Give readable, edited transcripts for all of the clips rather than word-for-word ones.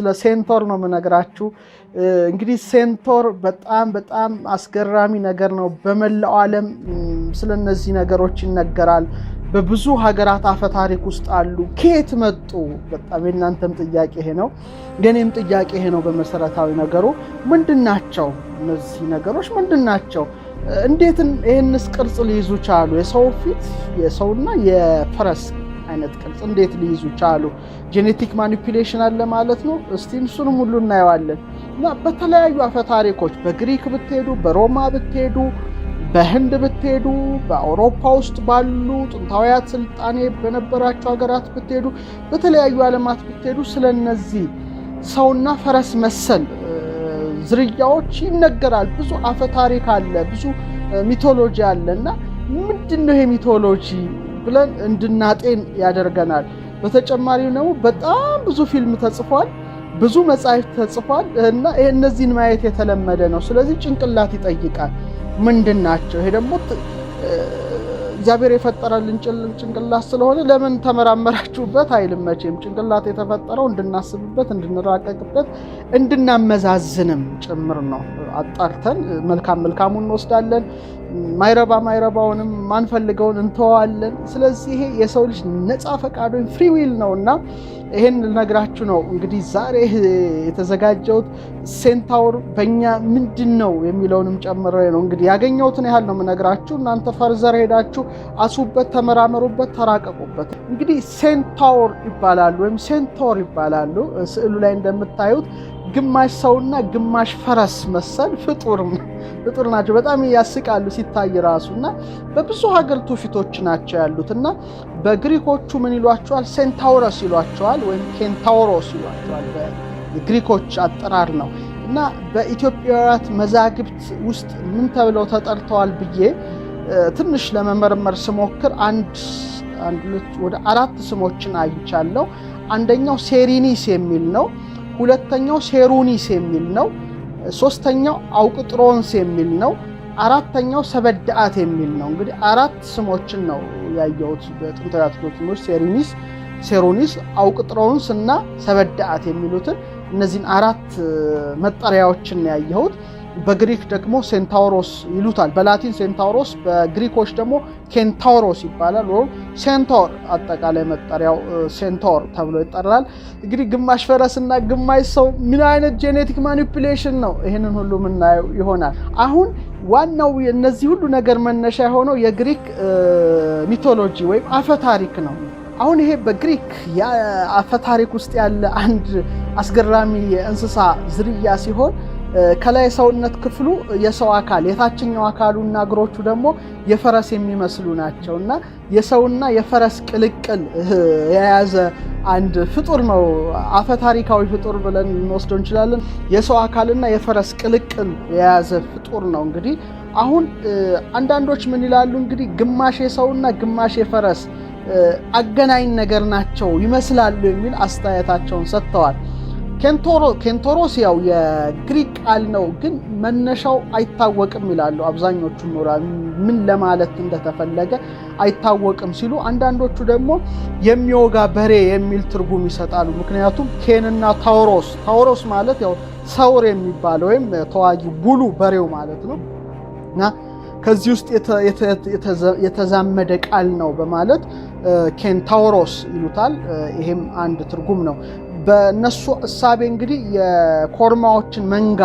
ስለ centaur ነው የምነግራችሁ። እንግዲህ centaur በጣም በጣም አስገራሚ ነገር ነው። በመላው ዓለም ስለ እነዚህ ነገሮች ይነገራል። በብዙ ሀገራት አፈ ታሪክ ውስጥ አሉ። ከየት መጡ? በጣም የእናንተም ጥያቄ ይሄ ነው፣ የኔም ጥያቄ ይሄ ነው። በመሰረታዊ ነገሩ ምንድን ናቸው እነዚህ ነገሮች ምንድን ናቸው? እንዴት ይህንስ ቅርጽ ሊይዙ ቻሉ? የሰው ፊት፣ የሰውና የፈረስ አይነት ቅርጽ እንዴት ሊይዙ ቻሉ? Genetic manipulation አለ ማለት ነው። እስቲ እሱንም ሁሉ እናየዋለን። እና በተለያዩ አፈ ታሪኮች በግሪክ ብትሄዱ፣ በሮማ ብትሄዱ፣ በህንድ ብትሄዱ፣ በአውሮፓ ውስጥ ባሉ ጥንታውያት ስልጣኔ በነበራቸው ሀገራት ብትሄዱ፣ በተለያዩ ዓለማት ብትሄዱ ስለነዚህ ሰውና ፈረስ መሰል ዝርያዎች ይነገራል። ብዙ አፈ ታሪክ አለ፣ ብዙ mythology አለ። እና ምንድን ነው ይሄ mythology ብለን እንድናጤን ያደርገናል። በተጨማሪም ደግሞ በጣም ብዙ ፊልም ተጽፏል፣ ብዙ መጽሐፍት ተጽፏል እና እነዚህን ማየት የተለመደ ነው። ስለዚህ ጭንቅላት ይጠይቃል። ምንድን ናቸው? ይሄ ደግሞ እግዚአብሔር የፈጠረልን ጭንቅላት ስለሆነ ለምን ተመራመራችሁበት አይልም መቼም። ጭንቅላት የተፈጠረው እንድናስብበት፣ እንድንራቀቅበት፣ እንድናመዛዝንም ጭምር ነው። አጣርተን መልካም መልካሙን እንወስዳለን፣ ማይረባ ማይረባውንም ማንፈልገውን እንተዋለን። ስለዚህ ይሄ የሰው ልጅ ነፃ ፈቃድ ወይም free will ነው እና ይሄን ልነግራችሁ ነው እንግዲህ ዛሬ የተዘጋጀሁት። Centaur በእኛ ምንድን ነው የሚለውንም ጨምሬ ነው። እንግዲህ ያገኘሁትን ያህል ነው የምነግራችሁ። እናንተ further ሄዳችሁ አስቡበት፣ ተመራመሩበት፣ ተራቀቁበት። እንግዲህ centaur ይባላሉ ወይም centaur ይባላሉ። ስዕሉ ላይ እንደምታዩት ግማሽ ሰውና ግማሽ ፈረስ መሰል ፍጡር ናቸው። በጣም ያስቃሉ ሲታይ ራሱ። እና በብዙ ሀገር ትውፊቶች ናቸው ያሉት። እና በግሪኮቹ ምን ይሏቸዋል? ሴንታውረስ ይሏቸዋል ወይም ኬንታውሮስ ይሏቸዋል። በግሪኮች አጠራር ነው። እና በኢትዮጵያውያት መዛግብት ውስጥ ምን ተብለው ተጠርተዋል ብዬ ትንሽ ለመመርመር ስሞክር አንድ አንድ ወደ አራት ስሞችን አይቻለሁ። አንደኛው ሴሪኒስ የሚል ነው። ሁለተኛው ሴሩኒስ የሚል ነው። ሶስተኛው አውቅጥሮንስ የሚል ነው። አራተኛው ሰበዳአት የሚል ነው። እንግዲህ አራት ስሞችን ነው ያየሁት በጥንታዊያት document ኦች፣ ሴሪኒስ፣ ሴሩኒስ፣ አውቅጥሮንስ እና ሰበዳአት የሚሉትን እነዚህን አራት መጠሪያዎችን ያየሁት። በግሪክ ደግሞ ሴንታውሮስ ይሉታል። በላቲን ሴንታውሮስ፣ በግሪኮች ደግሞ ኬንታውሮስ ይባላል። ወይም centaur፣ አጠቃላይ መጠሪያው centaur ተብሎ ይጠራል። እንግዲህ ግማሽ ፈረስና ግማሽ ሰው ምን አይነት genetic manipulation ነው? ይህንን ሁሉ የምናየው ይሆናል። አሁን ዋናው እነዚህ ሁሉ ነገር መነሻ የሆነው የግሪክ mythology ወይም አፈ ታሪክ ነው። አሁን ይሄ በግሪክ የአፈ ታሪክ ውስጥ ያለ አንድ አስገራሚ የእንስሳ ዝርያ ሲሆን ከላይ የሰውነት ክፍሉ የሰው አካል፣ የታችኛው አካሉና እግሮቹ ደግሞ የፈረስ የሚመስሉ ናቸው እና የሰውና የፈረስ ቅልቅል የያዘ አንድ ፍጡር ነው። አፈ ታሪካዊ ፍጡር ብለን ልንወስደው እንችላለን። የሰው አካልና የፈረስ ቅልቅል የያዘ ፍጡር ነው። እንግዲህ አሁን አንዳንዶች ምን ይላሉ? እንግዲህ ግማሽ የሰውና ግማሽ የፈረስ አገናኝ ነገር ናቸው ይመስላሉ የሚል አስተያየታቸውን ሰጥተዋል። ኬንቶሮስ ያው የግሪክ ቃል ነው፣ ግን መነሻው አይታወቅም ይላሉ አብዛኞቹ ምሁራን። ምን ለማለት እንደተፈለገ አይታወቅም ሲሉ፣ አንዳንዶቹ ደግሞ የሚወጋ በሬ የሚል ትርጉም ይሰጣሉ። ምክንያቱም ኬንና ታውሮስ፣ ታውሮስ ማለት ያው ሰውር የሚባል ወይም ተዋጊ bull ኡ በሬው ማለት ነው እና ከዚህ ውስጥ የተዛመደ ቃል ነው በማለት ኬንታውሮስ ይሉታል። ይሄም አንድ ትርጉም ነው። በእነሱ እሳቤ እንግዲህ የኮርማዎችን መንጋ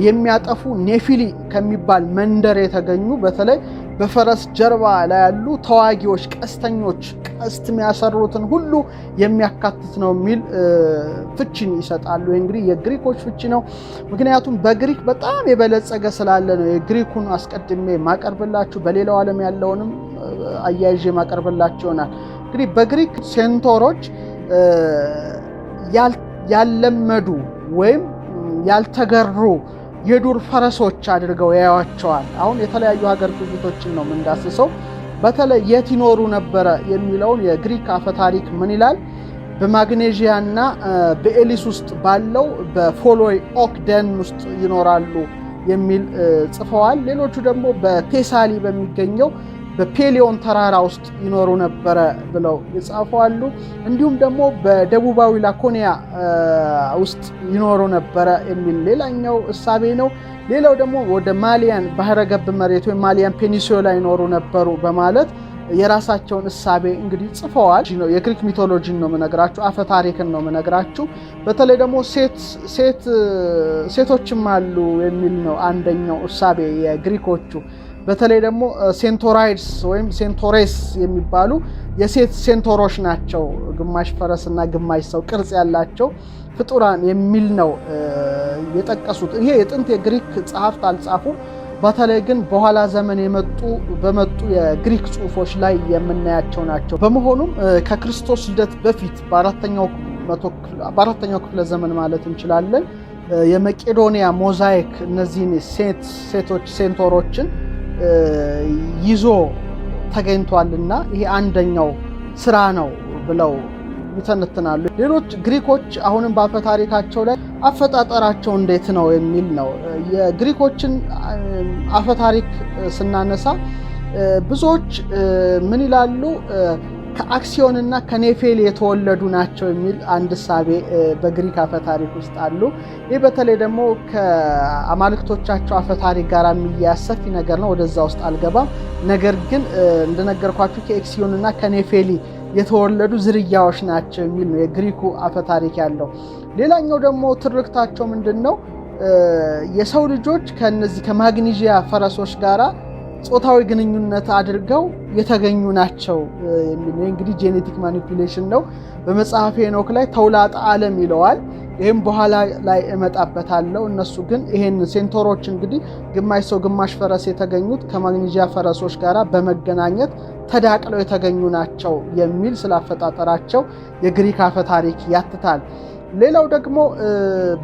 የሚያጠፉ ኔፊሊ ከሚባል መንደር የተገኙ፣ በተለይ በፈረስ ጀርባ ላይ ያሉ ተዋጊዎች፣ ቀስተኞች፣ ቀስት የሚያሰሩትን ሁሉ የሚያካትት ነው የሚል ፍቺን ይሰጣሉ። እንግዲህ የግሪኮች ፍቺ ነው። ምክንያቱም በግሪክ በጣም የበለጸገ ስላለ ነው የግሪኩን አስቀድሜ ማቀርብላችሁ፣ በሌላው ዓለም ያለውንም አያይዤ ማቀርብላችሁ ይሆናል። እንግዲህ በግሪክ centaur ኦች ያልለመዱ ወይም ያልተገሩ የዱር ፈረሶች አድርገው ያዩዋቸዋል። አሁን የተለያዩ ሀገር ትውፊቶችን ነው የምንዳስሰው። በተለይ የት ይኖሩ ነበረ የሚለውን የግሪክ አፈታሪክ ምን ይላል? በማግኔዥያ እና በኤሊስ ውስጥ ባለው በፎሎይ oak ደን ውስጥ ይኖራሉ የሚል ጽፈዋል። ሌሎቹ ደግሞ በቴሳሊ በሚገኘው በፔሊዮን ተራራ ውስጥ ይኖሩ ነበረ ብለው የጻፉ አሉ። እንዲሁም ደግሞ በደቡባዊ ላኮኒያ ውስጥ ይኖሩ ነበረ የሚል ሌላኛው እሳቤ ነው። ሌላው ደግሞ ወደ ማሊያን ባህረ ገብ መሬት ወይም ማሊያን peninsula ይኖሩ ነበሩ በማለት የራሳቸውን እሳቤ እንግዲህ ጽፈዋል። የግሪክ mythology ን ነው የምነግራችሁ፣ አፈ ታሪክን ነው የምነግራችሁ። በተለይ ደግሞ ሴቶችም አሉ የሚል ነው አንደኛው እሳቤ የግሪኮቹ። በተለይ ደግሞ ሴንቶራይድስ ወይም ሴንቶሬስ የሚባሉ የሴት ሴንቶሮች ናቸው፣ ግማሽ ፈረስና ግማሽ ሰው ቅርጽ ያላቸው ፍጡራን የሚል ነው የጠቀሱት። ይሄ የጥንት የግሪክ ጸሐፍት አልጻፉም። በተለይ ግን በኋላ ዘመን በመጡ የግሪክ ጽሑፎች ላይ የምናያቸው ናቸው። በመሆኑም ከክርስቶስ ልደት በፊት በአራተኛው ክፍለ ዘመን ማለት እንችላለን የመቄዶንያ ሞዛይክ እነዚህን ሴቶች ሴንቶሮችን ይዞ ተገኝቷልና ይሄ አንደኛው ስራ ነው ብለው ይተነትናሉ። ሌሎች ግሪኮች አሁንም በአፈ ታሪካቸው ላይ አፈጣጠራቸው እንዴት ነው የሚል ነው። የግሪኮችን አፈ ታሪክ ስናነሳ ብዙዎች ምን ይላሉ? ከአክሲዮን እና ከኔፌል የተወለዱ ናቸው የሚል አንድ እሳቤ በግሪክ አፈ ታሪክ ውስጥ አሉ። ይህ በተለይ ደግሞ ከአማልክቶቻቸው አፈ ታሪክ ጋር የሚያያዝ ሰፊ ነገር ነው። ወደዛ ውስጥ አልገባም። ነገር ግን እንደነገርኳችሁ ከኤክሲዮን እና ከኔፌሊ የተወለዱ ዝርያዎች ናቸው የሚል ነው የግሪኩ አፈ ታሪክ ያለው። ሌላኛው ደግሞ ትርክታቸው ምንድን ነው? የሰው ልጆች ከነዚህ ከማግኒዥያ ፈረሶች ጋራ ጾታዊ ግንኙነት አድርገው የተገኙ ናቸው የሚል ነው። እንግዲህ genetic manipulation ነው። በመጽሐፈ ሄኖክ ላይ ተውላጠ ዓለም ይለዋል። ይህም በኋላ ላይ እመጣበታለሁ። እነሱ ግን ይሄን ሴንቶሮች እንግዲህ ግማሽ ሰው ግማሽ ፈረስ የተገኙት ከማግኒዥያ ፈረሶች ጋር በመገናኘት ተዳቅለው የተገኙ ናቸው የሚል ስላፈጣጠራቸው የግሪክ አፈ ታሪክ ያትታል። ሌላው ደግሞ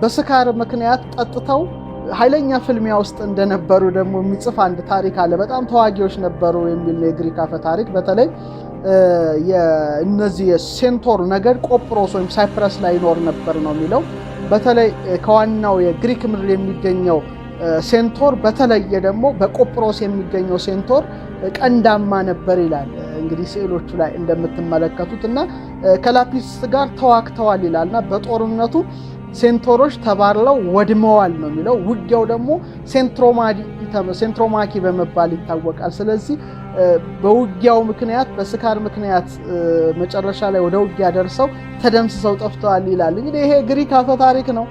በስካር ምክንያት ጠጥተው ኃይለኛ ፍልሚያ ውስጥ እንደነበሩ ደግሞ የሚጽፍ አንድ ታሪክ አለ። በጣም ተዋጊዎች ነበሩ የሚል ነው የግሪክ አፈ ታሪክ። በተለይ እነዚህ የሴንቶር ነገድ ቆጵሮስ ወይም ሳይፕረስ ላይ ይኖር ነበር ነው የሚለው። በተለይ ከዋናው የግሪክ ምድር የሚገኘው ሴንቶር በተለየ ደግሞ በቆጵሮስ የሚገኘው ሴንቶር ቀንዳማ ነበር ይላል። እንግዲህ ስዕሎቹ ላይ እንደምትመለከቱት እና ከላፒስ ጋር ተዋግተዋል ይላል እና በጦርነቱ ሴንቶሮች ተባርለው ወድመዋል ነው የሚለው። ውጊያው ደግሞ ሴንትሮማኪ በመባል ይታወቃል። ስለዚህ በውጊያው ምክንያት በስካር ምክንያት መጨረሻ ላይ ወደ ውጊያ ደርሰው ተደምስሰው ጠፍተዋል ይላል። እንግዲህ ይሄ ግሪክ አፈ ታሪክ ነው።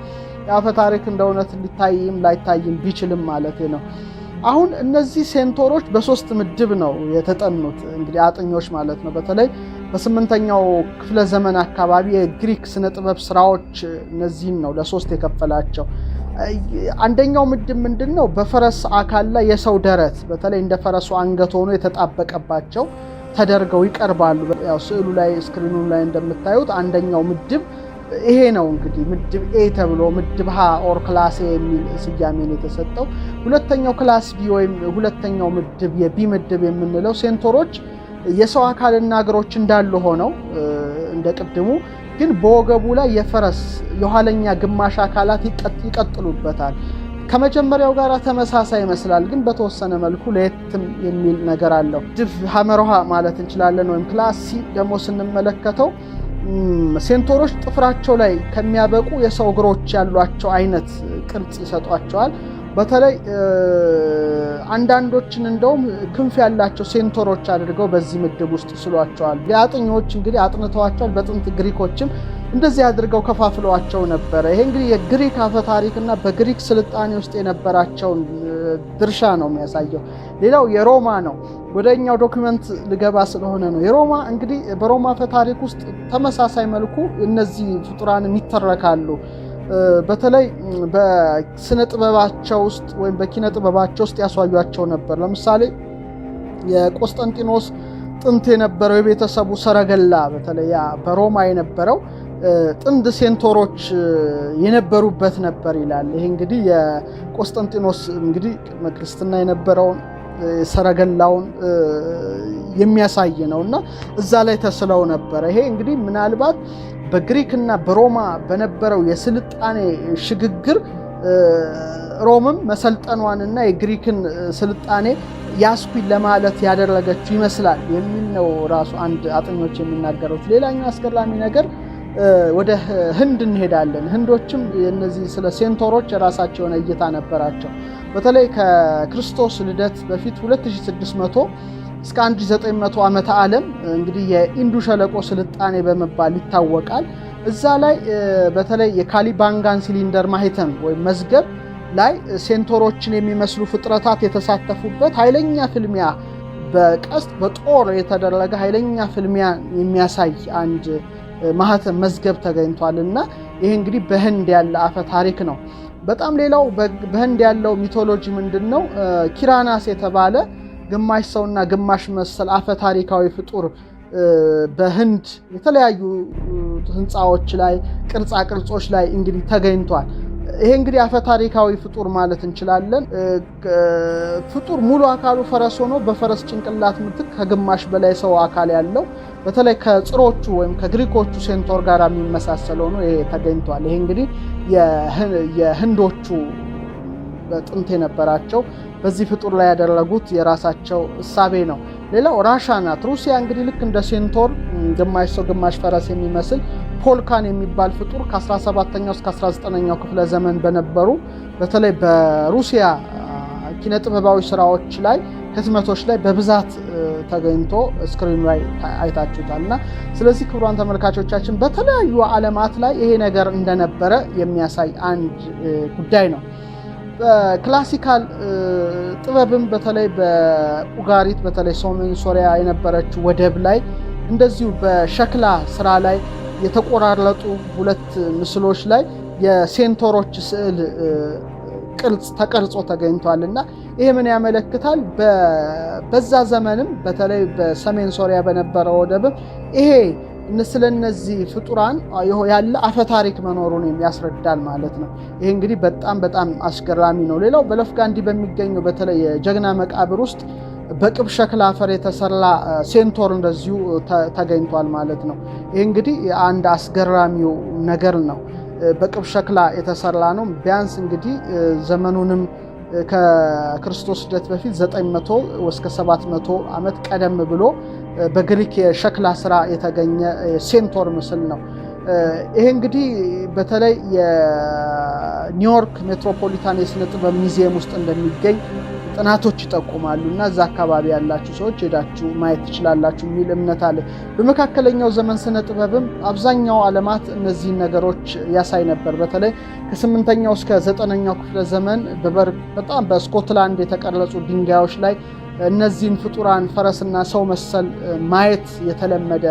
የአፈ ታሪክ እንደ እውነት ሊታይም ላይታይም ቢችልም ማለት ነው። አሁን እነዚህ ሴንቶሮች በሶስት ምድብ ነው የተጠኑት፣ እንግዲህ አጥኞች ማለት ነው። በተለይ በ8ኛው ክፍለ ዘመን አካባቢ የግሪክ ስነ ጥበብ ስራዎች እነዚህን ነው ለሶስት የከፈላቸው። አንደኛው ምድብ ምንድን ነው? በፈረስ አካል ላይ የሰው ደረት በተለይ እንደ ፈረሱ አንገት ሆኖ የተጣበቀባቸው ተደርገው ይቀርባሉ። ያው ስዕሉ ላይ screen ኑ ላይ እንደምታዩት አንደኛው ምድብ ይሄ ነው። እንግዲህ ምድብ A ተብሎ ምድብ ሀ or class A የሚል ስያሜን የተሰጠው። ሁለተኛው class B ወይም ሁለተኛው ምድብ የ B ምድብ የምንለው ሴንቶሮች የሰው አካልና እግሮች እንዳሉ ሆነው እንደ ቅድሙ ግን በወገቡ ላይ የፈረስ የኋለኛ ግማሽ አካላት ይቀጥሉበታል። ከመጀመሪያው ጋር ተመሳሳይ ይመስላል፣ ግን በተወሰነ መልኩ ለየትም የሚል ነገር አለው። ምድብ ሐመርሃ ማለት እንችላለን። ወይም class C ደግሞ ስንመለከተው ሴንቶሮች ጥፍራቸው ላይ ከሚያበቁ የሰው እግሮች ያሏቸው አይነት ቅርጽ ይሰጧቸዋል። በተለይ አንዳንዶችን እንደውም ክንፍ ያላቸው ሴንቶሮች አድርገው በዚህ ምድብ ውስጥ ስሏቸዋል። አጥኚዎች እንግዲህ አጥንተዋቸዋል። በጥንት ግሪኮችም እንደዚህ አድርገው ከፋፍለዋቸው ነበረ። ይሄ እንግዲህ የግሪክ አፈ ታሪክና በግሪክ ስልጣኔ ውስጥ የነበራቸውን ድርሻ ነው የሚያሳየው። ሌላው የሮማ ነው። ወደኛው document ልገባ ስለሆነ ነው። የሮማ እንግዲህ በሮማ አፈ ታሪክ ውስጥ ተመሳሳይ መልኩ እነዚህ ፍጡራንም ይተረካሉ። በተለይ በስነ ጥበባቸው ውስጥ ወይም በኪነ ጥበባቸው ውስጥ ያሳዩአቸው ነበር። ለምሳሌ የቆስጠንጢኖስ ጥንት የነበረው የቤተሰቡ ሰረገላ በተለይ በሮማ የነበረው ጥንድ ሴንቶሮች የነበሩበት ነበር ይላል። ይሄ እንግዲህ የቆስጠንጢኖስ እንግዲህ ቅድመ ክርስትና የነበረውን ሰረገላውን የሚያሳይ ነው እና እዛ ላይ ተስለው ነበረ። ይሄ እንግዲህ ምናልባት በግሪክና በሮማ በነበረው የስልጣኔ ሽግግር ሮምም መሰልጠኗንና የግሪክን ስልጣኔ ያስኩኝ ለማለት ያደረገችው ይመስላል የሚል ነው ራሱ አንድ አጥኞች የሚናገሩት። ሌላኛው አስገራሚ ነገር ወደ ህንድ እንሄዳለን። ህንዶችም እነዚህ ስለ ሴንቶሮች የራሳቸው የሆነ እይታ ነበራቸው። በተለይ ከክርስቶስ ልደት በፊት 2600 እስከ 1900 ዓመተ ዓለም እንግዲህ የኢንዱ ሸለቆ ስልጣኔ በመባል ይታወቃል። እዛ ላይ በተለይ የካሊባንጋን ሲሊንደር ማህተም ወይም መዝገብ ላይ ሴንቶሮችን የሚመስሉ ፍጥረታት የተሳተፉበት ኃይለኛ ፍልሚያ፣ በቀስት በጦር የተደረገ ኃይለኛ ፍልሚያ የሚያሳይ አንድ ማህተም መዝገብ ተገኝቷል እና ይህ እንግዲህ በህንድ ያለ አፈ ታሪክ ነው። በጣም ሌላው በህንድ ያለው mythology ምንድን ነው? ኪራናስ የተባለ ግማሽ ሰውና ግማሽ መሰል አፈ ታሪካዊ ፍጡር በህንድ የተለያዩ ህንፃዎች ላይ፣ ቅርጻ ቅርጾች ላይ እንግዲህ ተገኝቷል። ይሄ እንግዲህ አፈ ታሪካዊ ፍጡር ማለት እንችላለን። ፍጡር ሙሉ አካሉ ፈረስ ሆኖ በፈረስ ጭንቅላት ምትክ ከግማሽ በላይ ሰው አካል ያለው፣ በተለይ ከጽሮቹ ወይም ከግሪኮቹ ሴንቶር ጋር የሚመሳሰል ሆኖ ይሄ ተገኝቷል። ይሄ እንግዲህ የህንዶቹ በጥንት የነበራቸው በዚህ ፍጡር ላይ ያደረጉት የራሳቸው እሳቤ ነው። ሌላው ራሻ ናት። ሩሲያ እንግዲህ ልክ እንደ ሴንቶር ግማሽ ሰው ግማሽ ፈረስ የሚመስል ፖልካን የሚባል ፍጡር ከ17ኛው እስከ 19ኛው ክፍለ ዘመን በነበሩ በተለይ በሩሲያ ኪነ ጥበባዊ ስራዎች ላይ፣ ህትመቶች ላይ በብዛት ተገኝቶ screen ኑ ላይ አይታችሁታል። እና ስለዚህ ክቡራን ተመልካቾቻችን፣ በተለያዩ ዓለማት ላይ ይሄ ነገር እንደነበረ የሚያሳይ አንድ ጉዳይ ነው። በ classical ጥበብም በተለይ በኡጋሪት፣ በተለይ ሰሜን ሶሪያ የነበረችው ወደብ ላይ፣ እንደዚሁ በሸክላ ስራ ላይ የተቆራረጡ ሁለት ምስሎች ላይ የሴንቶሮች ስዕል ቅርጽ ተቀርጾ ተገኝቷል። እና ይሄ ምን ያመለክታል? በዛ ዘመንም በተለይ በሰሜን ሶሪያ በነበረው ወደብም ይሄ ስለነዚህ ፍጡራን ያለ አፈታሪክ መኖሩን ያስረዳል ማለት ነው። ይሄ እንግዲህ በጣም በጣም አስገራሚ ነው። ሌላው በለፍጋንዲ በሚገኘው በተለይ የጀግና መቃብር ውስጥ በቅብ ሸክላ አፈር የተሰራ ሴንቶር እንደዚሁ ተገኝቷል ማለት ነው። ይህ እንግዲህ አንድ አስገራሚው ነገር ነው። በቅብ ሸክላ የተሰራ ነው። ቢያንስ እንግዲህ ዘመኑንም ከክርስቶስ ልደት በፊት 900 እስከ 700 ዓመት ቀደም ብሎ በግሪክ የሸክላ ስራ የተገኘ ሴንቶር ምስል ነው። ይሄ እንግዲህ በተለይ የኒውዮርክ ሜትሮፖሊታን የስነ ጥበብ ሙዚየም ውስጥ እንደሚገኝ ጥናቶች ይጠቁማሉ እና እዛ አካባቢ ያላችሁ ሰዎች ሄዳችሁ ማየት ትችላላችሁ የሚል እምነት አለ። በመካከለኛው ዘመን ስነ ጥበብም አብዛኛው ዓለማት እነዚህን ነገሮች ያሳይ ነበር። በተለይ ከስምንተኛው እስከ ዘጠነኛው ክፍለ ዘመን በጣም በስኮትላንድ የተቀረጹ ድንጋዮች ላይ እነዚህን ፍጡራን ፈረስና ሰው መሰል ማየት የተለመደ